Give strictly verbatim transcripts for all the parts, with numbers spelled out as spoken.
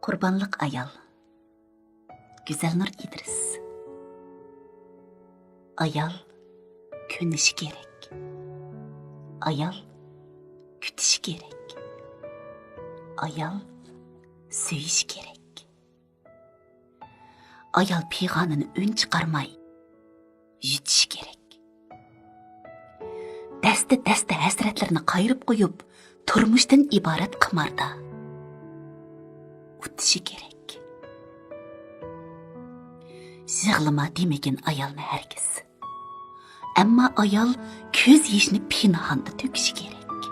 قۇربانلىق ئايال. گۈزەلنۇر ئىدرىس. ئايال كۆنۈشى كېرەك. ئايال كۈتۈشى كېرەك. ئايال سۆيۈشى كېرەك. ئايال پىغانىنى ئۈن چىقارماي يۇتۇشى كېرەك. دەستە-دەستە ھەسرەتلىرىنى قايرىپ قويۇپ، تۇرمۇشتىن ئىبارەت قىماردا ئۇتۇشى كېرەك. يىغلىما دېمىگىن ئايالنى ھەرگىز. ئەمما ئايال كۆز يېشىنى پىنھاندا تۆكۈشى كېرەك.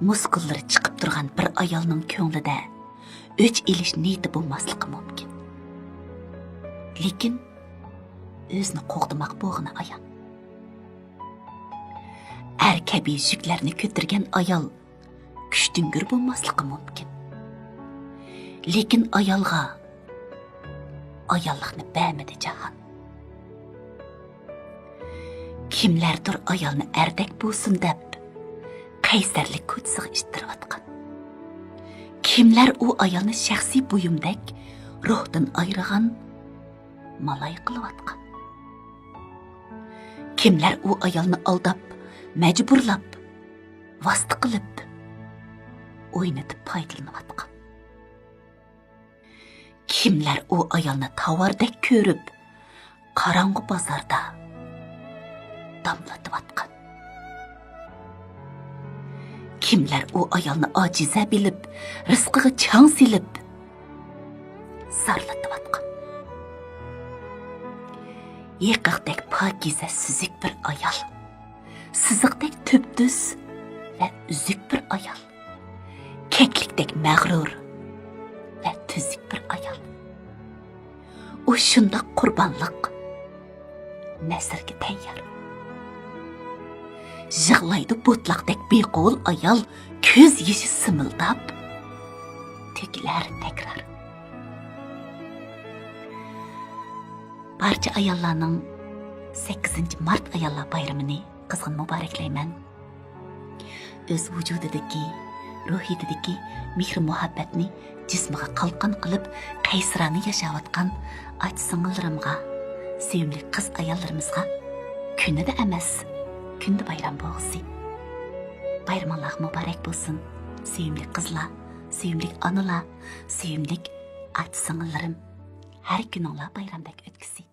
مۇسكۇللىرى چىقىپ تۇرغان بىر ئايالنىڭ كۆڭلىدە ئۆچ ئېلىش نىيىتى بولماسلىقى مۇمكىن. لېكىن ئۆزىنى قوغدىماق بولغىنى ئايان. ئەر كەبى يۈكلەرنى كۆتۈرگەن ئايال كۈچتۈڭگۈر بولماسلىقى مۇمكىن. لېكىن ئايالغا ئاياللىقنى بەرمىدى جاھان. كىملەردۇر ئايالنى ئەردەك بولسۇن دەپ، قەيسەرلىك كوچىسىغا ئىتتىرىۋاتقان. كىملەر ئۇ ئايالنى شەخسىي بۇيۇمدەك روھتىن ئايرىغان، مالاي قىلىۋاتقان. كىملەر ئۇ ئايالنى ئالداپ، مەجبۇرلاپ، ۋاسىتە قىلىپ، ئوينىتىپ پايدىلىنىۋاتقان. كىملەر ئۇ ئايالنى تاۋاردەك كۆرۈپ، قاراڭغۇ بازاردا داملىتىۋاتقان. كىملەر ئۇ ئايالنى ئاجىزە بىلىپ، رىزقىغا چاڭ سېلىپ، زارلىتىۋاتقان. يېقىقتەك پاكىزە سۈزۈك بىر ئايال. سىزىقتەك تۈپتۈز ۋە ئۈزۈك بىر ئايال. كەكلىكتەك مەغرۇر ۋە تۈزۈك بىر ئايال. ئۇ شۇنداق قۇربانلىق، نەزىرگە تەييار. يىغلايدۇ بوتلاقتەك بىقوۋۇل ئايال، كۆز يېشى سىمىلداپ تۆكۈلەر تەكرار. بارچە ئاياللارنىڭ سەككىزىنچى مارت ئاياللار بايرىمىنى قىزغىن مۇبارەكلەيمەن. ئۆز ۋۇجۇدىدىكى، روھىيىتىدىكى مېھرى-مۇھەببەتنى جىسمىغا قالقان قىلىپ، قەيسىرانە ياشاۋاتقان ئاچا-سىڭىللىرىمغا، سۆيۈملۈك قىز-ئاياللىرىمىزغا كۈنىدە ئەمەس، كۈندە بايرام بولغۇسى. بايرىمىڭلار مۇبارەك بولسۇن، سۆيۈملۈك قىزلار، سۆيۈملۈك ئانىلار، سۆيۈملۈك ئاچا-سىڭىللىرىم. ھەر كۈنۈڭلار بايرامدەك ئۆتكۈسى.